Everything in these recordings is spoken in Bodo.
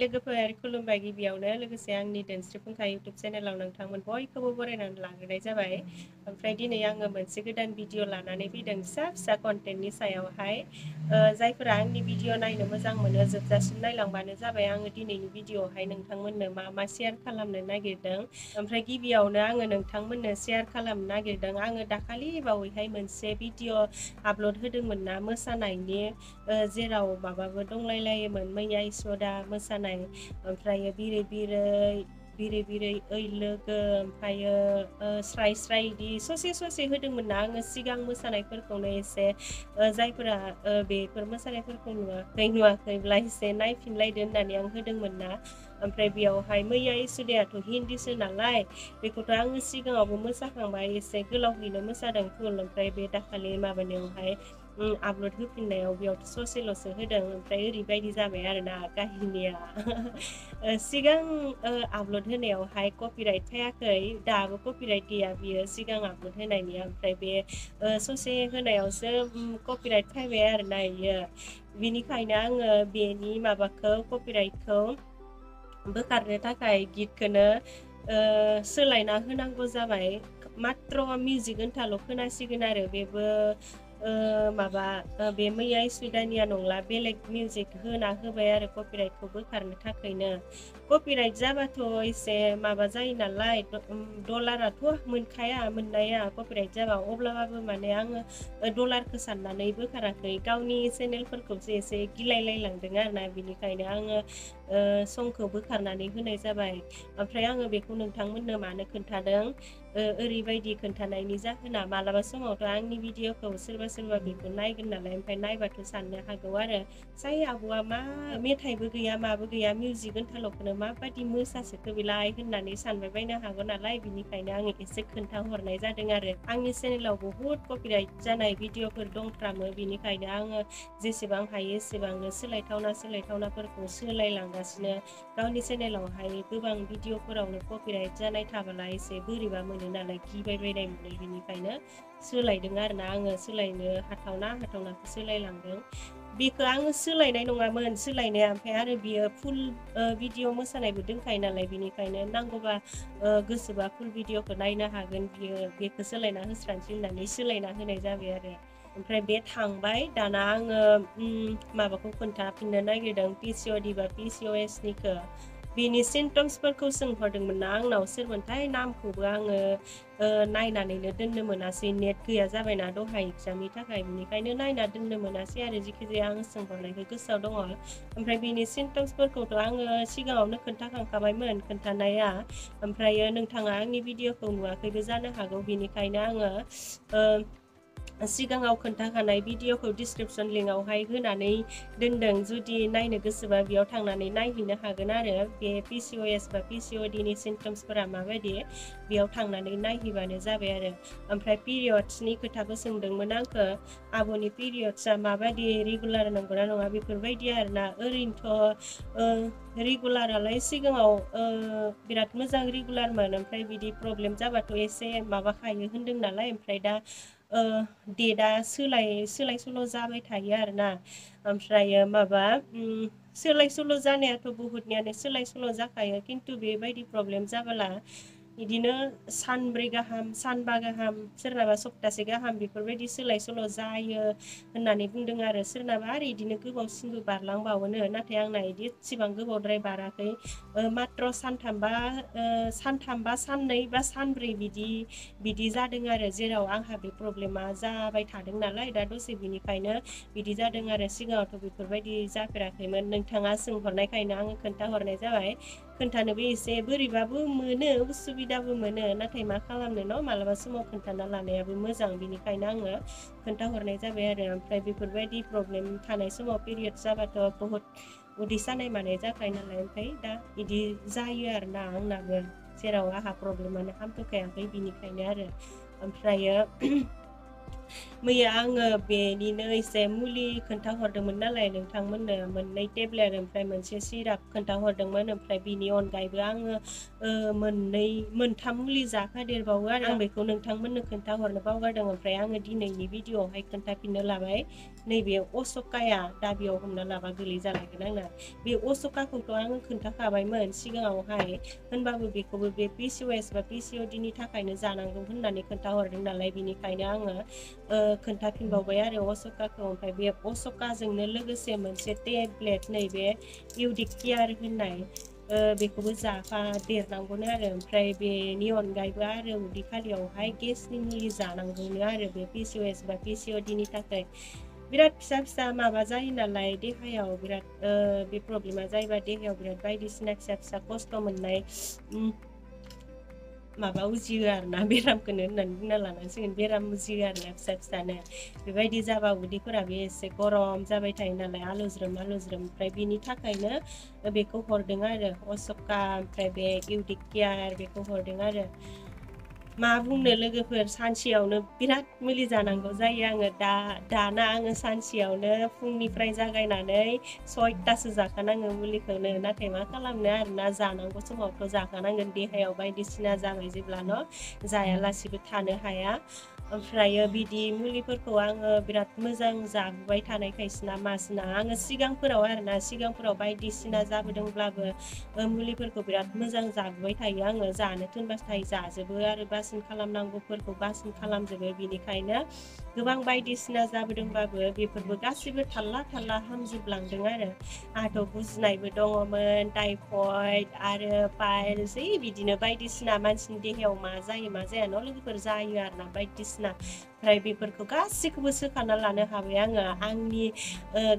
लोगोफोर खुलुमबाय गिबियावनो लोगोसे आंनि दोनस्रि फुंखा इउटुब चेनेलाव नोंथांमोन बयखौबो बरायनानै लाग्रोनाय जाबाय। ओमफ्राय दिनै आङो मोनसे गोदान भिडिअ लानानै फैदों फिसा कन्टेन्टनि सायावहाय। जायफोरा आंनि भिडिअ नायनो मोजां मोनो जोबजासिम नायलांबानो जाबाय। आङो दिनैनि भिडिअआवहाय नोंथांमोननो मा शेयार खालामनो नागिरदों। ओमफ्राय गिबियावनो आङो नोंथांमोननो शेयार खालामनो नागिरदों आङो दाखालि बावैहाय मोनसे भिडिअ आपल'ड होदोंमोन ना मोसानायनि, जेराव माबाबो दंलायलायोमोन मैया इसदा मोसानाय, ओमफ्रायो बिरै बिरै ओइ लोगो, ओमफ्रायो स्राय स्राय इदि ससे होदोंमोन ना आङो सिगां मोसानायफोरखौनो एसे। जायफोरा बेफोर मोसानायफोरखौ नुवाखैब्ला एसे नायफिनलायदो होननानै आं होदोंमोन ना। ओमफ्राय बेयावहाय मैया इसुदायाथ' हिन्दीसो नालाय बेखौथ' आङो सिगाङावबो मोसाखांबाय, एसे गोलावैनो मोसादों फुल। ओमफ्राय बे दाखालि माबानायावहाय आपल'ड होफिननायाव बेयावथ' ससेल'सो होदों। ओमफ्राय ओरैबायदि जाबाय आरोना काहिनिया सिगां आपल'ड होनायावहाय कपिराइट फैयाखै, दाबो कपिराइट गैया बियो सिगां आपल'ड होनायनिया। ओमफ्राय बे ससे होनायावसो कपिराइट फैबाय आरोना इयो। बिनिखायनो आङो बेनि माबाखौ कपिराइटखौ बोखारनो थाखाय गितखौनो सोलायना होनांगौ जाबाय। माथ्र' मिउजिक होनथाल' खोनासिगोन आरो बेबो माबा बे मैया इसुदानिया नंला, बेलेग मिउजिक होना होबाय आरो कपिराइटखौ बोखारनो थाखायनो। कपिराइट जाबाथ' एसे माबा जायो नालाय, डलाराथ' मोनखाया मोननाया कपिराइट जाबा। अब्लाबो माने आङो डलारखौ साननानै बोखाराखै, गावनि चेनेलफोरखौसो एसे गिलायलायलांदों आरोना। बिनिखायनो आङो समखौ बोखारनानै होनाय जाबाय। ओमफ्राय आङो बेखौ नोंथांमोननो मानो खोन्थादों, ओरैबायदि खोन्थानायनि जाहोना, मालाबा समावथ' आंनि भिडिअखौ सोरबा बेखौ नायगोन नालाय, ओमफ्राय नायबाथ' साननो हागौ आरो जाय आब'आ मा मेथाइबो गैया माबो गैया मिउजिक होनथाल'खौनो माबायदि मोसासोखो बेलाय होननानै सानबाय बायनो हागौ नालाय। बिनिखायनो आङो एसे खोन्थाहरनाय जादों आरो। आंनि चेनेलाव बहुद कपिराइट जानाय भिडिअफोर दंफ्रामो, बिनिखायनो आङो जेसेबां हायो एसेबांनो सोलायथावनाफोरखौ सोलायलांगासिनो। गावनि चेनेलावहाय गोबां भिडिअफोरावनो कपिराइट जानाय थाबोला एसे बोरैबा मोनो नालाय, गिबायबायनाय मोनो। बिनिखायनो सोलायदों आरोना आङो, सोलायनो हाथावनाखौ सोलायलांदों। बेखौ आङो सोलायनाय नङामोन सोलायनाया, ओमफ्राय आरो बियो फुल भिडिअ मोसानायबो दोनखायो नालाय। बिनिखायनो नांगौबा गोसोबा फुल भिडिअखौ नायनो हागोन, बेखौ सोलायना होस्रानोसै होननानै सोलायना होनाय जाबाय आरो। ओमफ्राय बे थांबाय। दाना आङो माबाखौ खोन्थाफिननो नागिरदों, PCOD बा PCOSनिखौ। बेनि सिमटम्सफोरखौ सोंहरदोंमोन ना आंनाव सोरमोनथाय, नामखौबो आङो नायनानैनो दोननो मोनासै, नेट गैया जाबायना दहाय एगजामनि थाखाय। बिनिखायनो नायना दोननो मोनासै आरो, जिखिजाया आं सोंहरनायखौ गोसोआव दङ। ओमफ्राय बेनि सिमटम्सफोरखौथ' आङो सिगाङावनो खोन्थाखांखाबायमोन खोन्थानाया। ओमफ्रायो नोंथाङा आंनि भिडिअखौ नुवाखैबो जानो हागौ, बिनिखायनो आङो सिगाङाव खोन्थाखानाय भिडिअखौ डिसक्रिपसन लिंकआवहाय होनानै दोनदों। जुदि नायनो गोसोबा बेयाव थांनानै नायहैनो हागोन आरो। बे PCOS बा PCODनि सिमटम्सफोरा माबायदि, बेयाव थांनानै नायहैबानो जाबाय आरो। ओमफ्राय पिरियड्सनि खोथाबो सोंदोंमोन आंखौ, आब'नि पिरियड्सआ माबायदि, रेगुलार नंगौना नङा बेफोरबायदि आरोना। ओरैनोथ' रेगुलारालाय सिगाङाव बिराद मोजां रेगुलारमोन, ओमफ्राय बिदि प्रब्लेम जाबाथ' एसे माबाखायो होन्दों नालाय। ओमफ्राय दा डेटआ सोलाय सोल' जाबाय थायो आरोना। ओमफ्रायो माबा सोलाय सोल' जानायाथ' बहुतनियानो सोलाय सोल' जाखायो, खिन्थु बेबायदि प्रब्लेम जाबोला बिदिनो सानब्रै गाहाम सानबा गाहाम सोरनाबा सप्तासे गाहाम बेफोरबायदि सोलाय सोल' जायो होननानै बुंदों आरो। सोरनाबा आरो बिदिनो गोबावसिनबो बारलांबावोनो, नाथाय आंना बिदि एसेबां गोबावद्राय बाराखै। माथ्र' सानथाम बा साननै बा सानब्रै बिदि जादों आरो, जेराव आंहा बे प्रब्लेमा जाबाय थादों नालाय दा दसे। बिनिखायनो बिदि जादों आरो, सिगाङावथ' बेफोरबायदि जाफेराखैमोन। नोंथाङा सोंहरनायखायनो आङो खोन्थाहरनाय जाबाय। खोन्थानोबो एसे बोरैबाबो मोनो, उसुबिदाबो मोनो, नाथाय मा खालामनो न', मालाबा समाव खोन्थाना लानायाबो मोजां। बिनिखायनो आङो खोन्थाहरनाय जाबाय आरो। ओमफ्राय बेफोरबायदि प्रब्लेम थानाय समाव पिरियड जाबाथ' बहुत उदै सानाय मानाय जाखायो नालाय। ओमफ्राय दा बिदि जायो आरोना आंनाबो, जेराव आंहा प्रब्लेमानो हामथ'खायाखै बिनिखायनो आरो। ओमफ्रायो मैया आङो बेनिनो एसे मुलि खोन्थाहरदोंमोन नालाय नोंथांमोननो मोननै टेब्लेट ओमफ्राय मोनसे सिराप खोन्थाहरदोंमोन ओमफ्राय बिनि अनगायैबो आङो मोनथाम मुलि जाफादेरबावो आरो आं बेखौ नोंथांमोननो खोन्थाहरनो बावगारदों ओमफ्राय आङो दिनैनि भिडिअआवहाय खोन्थाफिननो लाबाय नैबे असकाया दा बेयाव हमना लाबा गोलै जालायगोन आंना बे असकाखौथ' आङो खोन्थाखाबायमोन सिगाङावहाय होनबाबो बेखौबो बे PCOS बा PCOD नि थाखायनो जानांगौ होननानै खोन्थाहरदों नालाय बिनिखायनो आङो खोन्थाफिनबावबाय आरो असकाखौ ओमफ्राय बे असकाजोंनो लोगोसे मोनसे टेब्लेट नैबे इउदिक केयार होननाय बेखौबो जाफा देरनांगौनो आरो ओमफ्राय बेनि अनगायैबो आरो उदै खालियावहाय गेसनि मुलि जानांगौनो आरो बे PCOS बा PCOD नि थाखाय बिराद फिसा फिसा माबा जायो नालाय देहायाव बिराद बे प्रब्लेमा जायोबा देहायाव बिराद बायदिसिना फिसा फिसा खस्थ' मोननाय माबा उजियो आरोना बेरामखौनो होननानै बुंना लानांसिगोन बेराम उजियो आरोना फिसा फिसानो बेबायदि जाबा उदैफोराबो एसे गरम जाबाय थायो नालाय आलुज्रोम ओमफ्राय बिनि थाखायनो बेखौ हरदों आरो असका ओमफ्राय बे इउदिक केयार बेखौ हरदों आरो मा बुंनो लोगोफोर सानसेयावनो बिराद मुलि जानांगौ जायो आङो दाना आङो सानसेयावनो फुंनिफ्राय जागायनानै 6थासो जाखानाङो मुलिखौनो नाथाय मा खालामनो आरोना जानांगौ समावथ' जाखानांगोन देहायाव बायदिसिना जाबाय जेब्लानो जायालासेबो थानो हाया ओमफ्रायो बिदि मुलिफोरखौ आङो बिराद मोजां जाबोबाय थानायखायसोना मासना आङो सिगांफोराव बायदिसिना जाबोदोंब्लाबो मुलिफोरखौ बिराद मोजां जाबोबाय थायो आङो जानो थिनबाथाय जाजोबो आरो बासिन खालामनांगौफोरखौ बासिन खालामजोबो बिनिखायनो गोबां बायदिसिना जाबोदोंबाबो बेफोरबो गासिबो थाल्ला थाल्ला हामजोबलांदों आरो आंहाथ' गुजुनायबो दङमोन टाइफयड आरो पाइल्स बिदिनो बायदिसिना मानसिनि देहायाव मा जायो मा जाया न' लोगोफोर जायो आरोना बायदिसिना ओमफ्राय बेफोरखौ गासैखौबो सोखाना लानो हाबाय आङो आंनि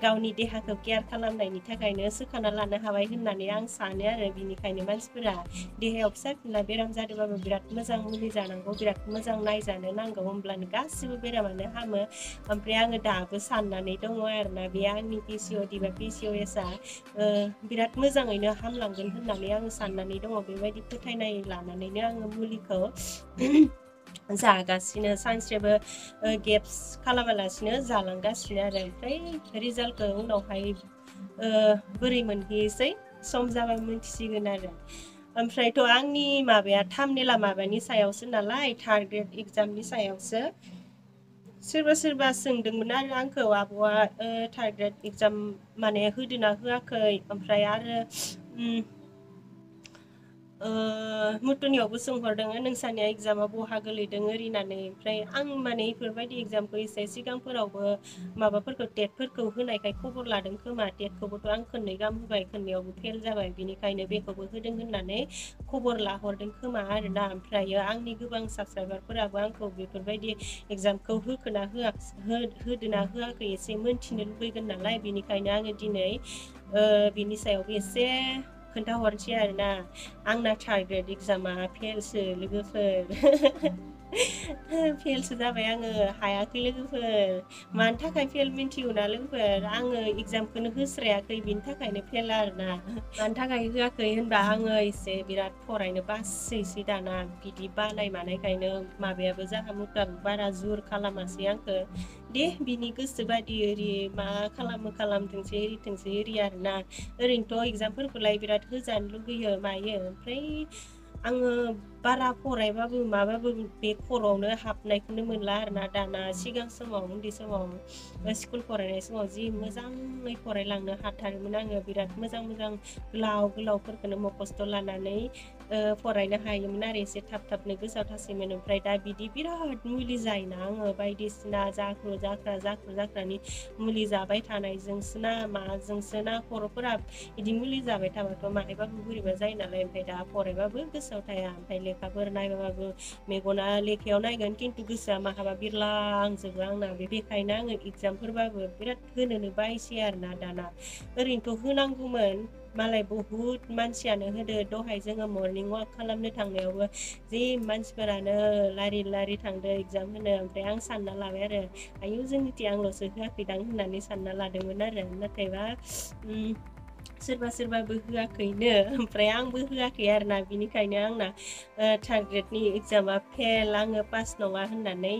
गावनि देहाखौ केयार खालामनायनि थाखायनो सोखाना लानो हाबाय होननानै आं सानो आरो बिनिखायनो मानसिफोरा देहायाव फिसा फिनला बेराम जादोंबाबो बिराद मोजां मुलि जानांगौ बिराद मोजां नायजानो नांगौ होमब्लानो गासिबो बेरामानो हामो ओमफ्राय आङो दाबो साननानै दङ आरोना बे आंनि PCOD बा PCOSआ बिराद मोजाङैनो हामलांगोन होननानै आङो साननानै दङ बेबायदि फोथायनाय लानानैनो आङो मुलिखौ जागासिनो सानसेबो गेप्स खालामालासिनो जालांगासिनो आरो ओमफ्राय रिजाल्टखौ उनावहाय बोरै मोनहैयोसै सम जाबा मिथिसिगोन आरो ओमफ्रायथ' आंनि माबाया थामनेला माबानि सायावसो नालाय थार्ड ग्रेड एगजामनि सायावसो सोरबा सोंदोंमोन आरो आंखौ आब'आ थार्ड ग्रेड एगजाम माने होदोना होआखै ओमफ्राय आरो मुटुनियावबो सोंहरदों नोंसानिया एगजामा बहा गोलैदों ओरैनानै ओमफ्राय आं माने बेफोरबायदि एगजामखौ एसे सिगांफोरावबो माबाफोरखौ टेटफोरखौ होनायखाय खबर लादों खोमा टेटखौबोथ' आं खननै गाहाम होबाय खननैयावबो फेल जाबाय बिनिखायनो बेखौबो होदों होननानै खबर लाहरदों खोमा आरोना ओमफ्रायो आंनि गोबां साबसक्राइबारफोराबो आंखौ बेफोरबायदि एगजामखौ होखोना होदोना होआखै एसे मोनथिनो लुबैगोन नालाय बिनिखायनो आङो दिनै बिनि सायावबो एसे खोन्थाहरनोसै आरोना आंना थार्ड ग्रेड एगजामा फेलसो लोगोफोर फेलसो जाबाय आङो हायाखै लोगोफोर मानि थाखाय फेल मिन्थिगौना लोगोफोर आङो एगजामखौनो होस्रायाखै बिनि थाखायनो फेल आरोना मानि थाखाय होआखै होनबा आङो एसे बिराद फरायनो बासैसै दाना बिदि बानाय मानायखायनो माबायाबो जाहा मुथाबो बारा जुर खालामासै आंखौ दे बिनि गोसो बादि ओरै मा खालामथोंसै ओरै आरोना ओरैनोथ' एगजामफोरखौलाय बिराद होजानो लुगैयो मायो ओमफ्राय आङो बारा फरायबाबो माबाबो बे खर'आवनो हाबनायखौनो मोनला आरोना दाना सिगां समाव उन्दै समाव स्कुल फरायनाय समाव जि मोजाङै फरायलांनो हाथारोमोन आङो बिराद मोजां गोलावफोरखौनो मखस्थ' लानानै फरायनो हायोमोन आरो एसे थाबनो गोसोआव थासैमोन ओमफ्राय दा बिदि बिराद मुलि जायोना आङो बायदिसिना जाख्रुनि मुलि जाबाय थानायजोंसोना माजोंसोना खर'फोरा बिदि मुलि जाबाय थाबाथ' माहायबाबो बोरैबा जायो नालाय ओमफ्राय दा फरायबाबो गोसोआव थाया ओमफ्राय लेखाफोर नायबाबो मेगना लेखायाव नायगोन खिन्थु गोसोआ माहाबा बिरलांजोबो आंना बेखायनो आङो एगजामफोरबाबो बिराद होनोनो बायसै आरोना दाना ओरैनोथ' होनांगौमोन मालाय बहुद मानसियानो होदो दहाय जोङो मर्निं वाक खालामनो थांनायावबो जि मानसिफोरानो लारि थांदो एगजाम होनो ओमफ्राय आं सानना लाबाय आरो आयौ जोंनिथिं आंल'सो होआखैदां होननानै सानना लादोंमोन आरो नाथायबा सोरबाबो होआखैनो ओमफ्राय आंबो होआखै आरोना बिनिखायनो आंना थार्ड ग्रेडनि एग्जामा फेल आङो पास नङा होननानै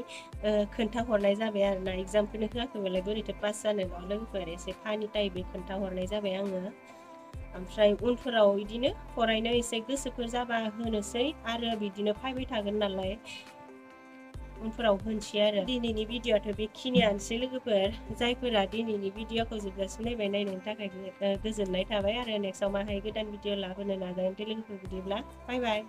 खोन्थाहरनाय जाबाय आरोना एग्जामखौनो होआखैबालाय बोरैथो पास जानो न' लोगोफोर एसे फानि टाइपै खोन्थाहरनाय जाबाय आङो ओमफ्राय उनफोराव बिदिनो फरायनो एसे गोसोफोर जाबा होनोसै आरो बिदिनो फैबाय थागोन नालाय उनफोराव होनसै आरो दिनैनि भिडिअ'आथ' बेखिनियानोसै लोगोफोर जायफोरा दिनैनि भिडिअ'खौ जोबजासिम नायबाय नायनायनि थाखाय गोजोननाय थाबाय आरो नेक्स्टआव माहाय गोदान भिडिअ' लाबोनो नाजागोन दे लोगोफोर बिदिब्ला बाय बाय